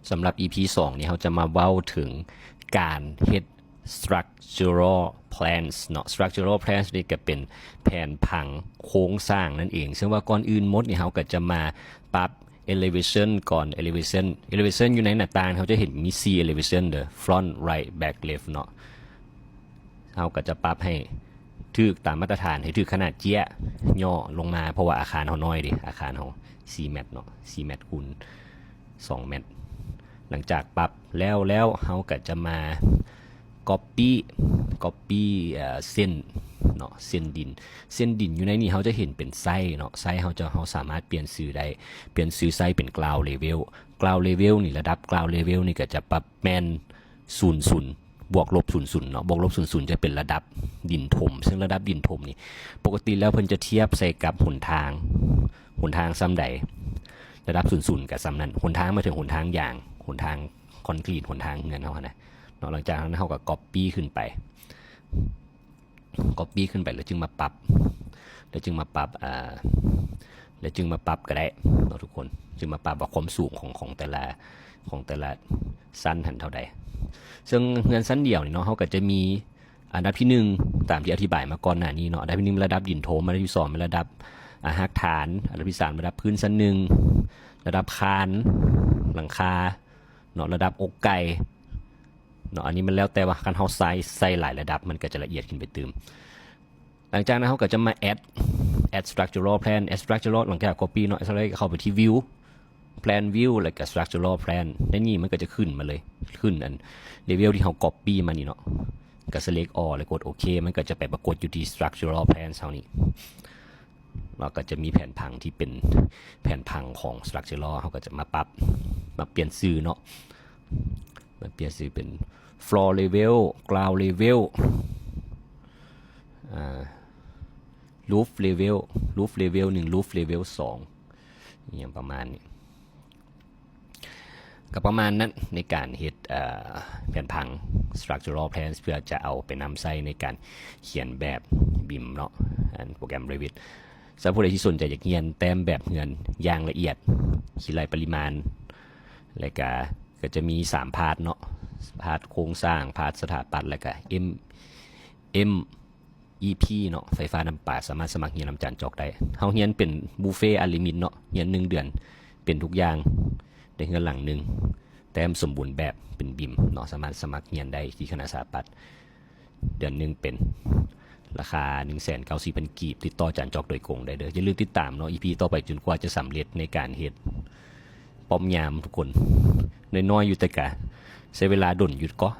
ສຳລັບ ອີພີ ສອງ ນີ້ ເຮົາຈະມາເວົ້າເຖິງການເຮັດ structural plans ເນາະ. Structural plans ນີ້ກໍເປັນແຜນຜັງໂຄງສ້າງນັ້ນເອງ. ເຊິ່ງວ່າກ່ອນອື່ນໝົດນີ້ ເຮົາກໍຈະມາປັບ elevation ກ່ອນ. Elevation elevation ຢູ່ໃນໜ້າຕ່າງ ເຮົາຈະເຫັນມີ ສີ່ elevation ເດີ front, right, back, left ເນາະ. ເຮົາກໍຈະປັບໃຫ້ຖືກຕາມມາດຕະຖານ ໃຫ້ຖືກຂະໜາດເຈ້ຍ ຫຍໍ້ລົງມາ ເພາະວ່າອາຄານເຮົານ້ອຍເດ ອາຄານເຮົາ ສີ່ແມັດເນາະ ສີ່ແມັດຄູນສອງແມັດ. ຫຼັງຈາກປັບແລ້ວແລ້ວ ເຮົາກໍຈະມາ copy copy ເອີ ເສັ້ນເນາະ ເສັ້ນດິນ. ເສັ້ນດິນຢູ່ໃນນີ້ ເຮົາຈະເຫັນເປັນໄຊເນາະ ໄຊເຮົາຈະ ເຮົາສາມາດປ່ຽນຊື່ໄດ້ ປ່ຽນຊື່ໄຊເປັນ ground level. Ground level ນີ້ ລະດັບ ground level ນີ້ກໍຈະປັບແມ່ນ ສູນສູນ ບວກລົບສູນສູນເນາະ. ບວກລົບສູນສູນຈະເປັນລະດັບດິນຖົມ ເຊິ່ງລະດັບດິນຖົມນີ້ ປົກກະຕິແລ້ວເພິ່ນຈະທຽບໃສ່ກັບຫົນທາງ ຫົນທາງສ່ຳໃດ ລະດັບສູນສູນກໍສ່ຳນັ້ນ. ຫົນທາງໝາຍເຖິງຫົນທາງຢາງ ຫົນທາງຄອນກຣີດ ຫົນທາງເຮືອນເຮົາຫັ້ນນະເນາະ. ຫຼັງຈາກນັ້ນເຮົາກໍ copy ຂຶ້ນໄປ copy ຂຶ້ນໄປ ແລ້ວຈຶ່ງມາປັບ ແລ້ວຈຶ່ງມາປັບ ເອີ ແລ້ວຈຶ່ງມາປັບກໍໄດ້ເນາະທຸກຄົນ ຈຶ່ງມາປັບວ່າຄວາມສູງຂອງ ຂອງແຕ່ລະ ຂອງແຕ່ລະຊັ້ນຫັ້ນເທົ່າໃດ. ເຊິ່ງເຮືອນຊັ້ນດຽວນີ້ເນາະ ເຮົາກໍຈະມີອັນດັບທີໜຶ່ງ ຕາມທີ່ອະທິບາຍມາກ່ອນໜ້ານີ້ເນາະ. ອັນດັບທີໜຶ່ງ ລະດັບດິນຖົມ, ອັນດັບທີສອງ ລະດັບ ອາ ຮາກຖານ, ອັນດັບທີສາມ ລະດັບພື້ນຊັ້ນໜຶ່ງ, ລະດັບຄານ ຫຼັງຄາເນາະ, ລະດັບອົກໄກ່ເນາະ. ອັນນີ້ມັນແລ້ວແຕ່ວ່າ ຄັນເຮົາໃສ່ ໃສ່ຫຼາຍລະດັບ ມັນກໍຈະລະອຽດຂຶ້ນໄປຕື່ມ. ຫຼັງຈາກນັ້ນເຮົາກໍຈະມາ add add structural plan add structural ຫຼັງຈາກ copy ເນາະ ເຂົ້າໄປທີ່ view plan view ແລ້ວກໍ structural plan. ໃນນີ້ມັນກໍຈະຂຶ້ນມາເລີຍ ຂຶ້ນອັນ level ທີ່ເຮົາ copy ມານີ້ເນາະ ກໍ select all ແລ້ວກົດໂອເຄ ມັນກໍຈະໄປປາກົດຢູ່ທີ່ structural plan ເຮົານີ້ເນາະ. ກໍຈະມີແຜນຜັງທີ່ເປັນແຜນຜັງຂອງ structural ເຮົາກໍຈະມາປັບ ມາປ່ຽນຊື່ເນາະ ມາປ່ຽນຊື່ເປັນ floor level ground level ອ່າ roof level roof level ໜຶ່ງ roof level ສອງ ອີ່ຫຍັງປະມານນີ້. ກໍປະມານນັ້ນ ໃນການເຮັດ ເອີ ແຜນຜັງ structural plans ເພື່ອຈະເອົາໄປນຳໃຊ້ໃນການຂຽນແບບ BIM ເນາະ ອັນໂປຣແກຣມ Revit. ສຳລັບຜູ້ໃດທີ່ສົນໃຈຢາກຮຽນແຕ້ມແບບເຮືອນຢ່າງລະອຽດ ຄິດໄລ່ປະລິມານ ແລ້ວກະ ກໍຈະມີສາມພາດເນາະ ພາດໂຄງສ້າງ ພາດສະຖາປັດ ແລ້ວກະ M M E P ເນາະ ໄຟຟ້ານ້ຳປະ ສາມາດສະໝັກຮຽນນຳອາຈານຈອກໄດ້. ເຮົາຮຽນເປັນ buffet unlimit ເນາະ ຮຽນໜຶ່ງເດືອນເປັນທຸກຢ່າງໃນເຮືອນຫຼັງໜຶ່ງ ແຕ້ມສົມບູນແບບເປັນ BIM ເນາະ ສາມາດສະໝັກຮຽນໄດ້ທີ່ຄະນະສະຖາປັດ ເດືອນໜຶ່ງເປັນ ລາຄາໜຶ່ງແສນເກົ້າສິບພັນກີບ. ຕິດຕໍ່ອາຈານຈອກໂດຍກົງໄດ້ເດີ. ຢ່າລືມຕິດຕາມເນາະ ອີພີ ຕໍ່ໄປຈົນກວ່າຈະສຳເລັດໃນການເຮັດປ້ອມຍາມທຸກຄົນ. ນ້ອຍໆຢູ່ ແຕ່ກະໃຊ້ເວລາດົນຢູ່ເກາະ